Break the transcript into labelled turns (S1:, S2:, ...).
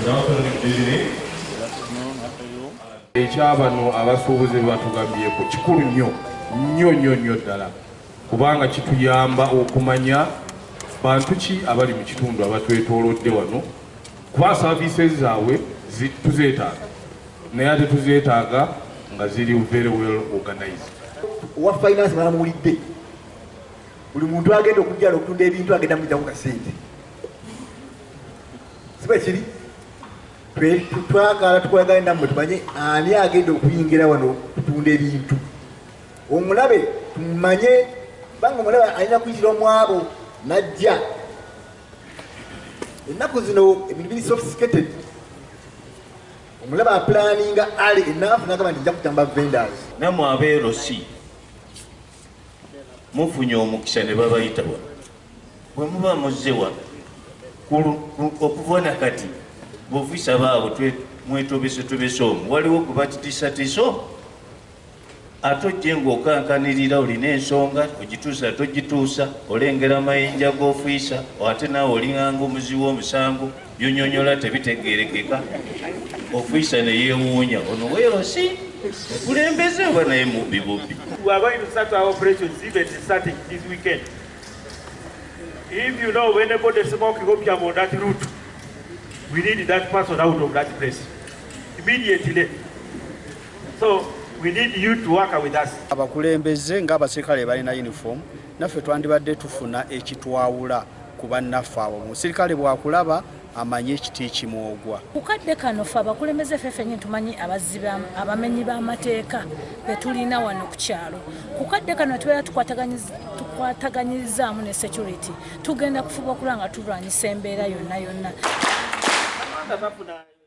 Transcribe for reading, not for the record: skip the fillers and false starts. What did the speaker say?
S1: Good afternoon, good evening.
S2: Ekyabano abasuubuzi batugambyeko kikulu nnyo nnyo nnyo nnyo ddala, kubanga kituyamba okumanya bantu ki abali mu kitundu abatwetoolodde wano, kuba services zaabwe tuzeetaaga, naye ate tuzeetaaga nga ziri very well organized.
S3: Owa finance balamuwulidde. Buli muntu agenda okujjala okutunda ebintu agenda mujjaku kasente, siba kiri. Twagala tukolagane nammwe, tumanye ani agenda okuyingira wano okutunda ebintu, omulabe tumanye, kubanga omulabe alina kuyitira omwabo najja. Ennaku zino ebintu biri sophisticated. Omulabe aplanninga ali enaafu nagamba nti nja kutamba vendors.
S4: Nammwe abeerosi mufunye omukisa ne babayita wano. Bwe muba muzze wano okuva nakati, b'officer baabwe mwetobesetobese omwo, waliwo gwe bakitiisatiisa omwo, ate ojje ng'okankanirira, olina ensonga ogituusa togituusa, olengera amayinja g'officer, ate naawe olinganga omuzi w'omusango, byonyonyola tebitegerekeka. Officer ne yeewuunya, ono weerosi okulembeze oba naye mubbi bubbi?
S5: We are going to start our operations even starting this weekend. If you know anybody smoking opium on that route, we need that person out of that place immediately. So we need you to work with us.
S6: Abakulembeze ng'abaserikale balina uniform, naffe twandibadde tufuna ekitwawula ku bannaffe abo. Omusirikale bw'akulaba amanye ekiti kimwogwa.
S7: Ku kadde kano ffe abakulembeze ffe ffennyini tumanyi abazzi abamenyi b'amateeka be tulina wano ku kyalo. Ku kadde kano tubeera tukwataganyirizaamu ne security, tugenda kufuba okulaba nga tulwanyisa embeera yonna yonna.
S5: Bafuna.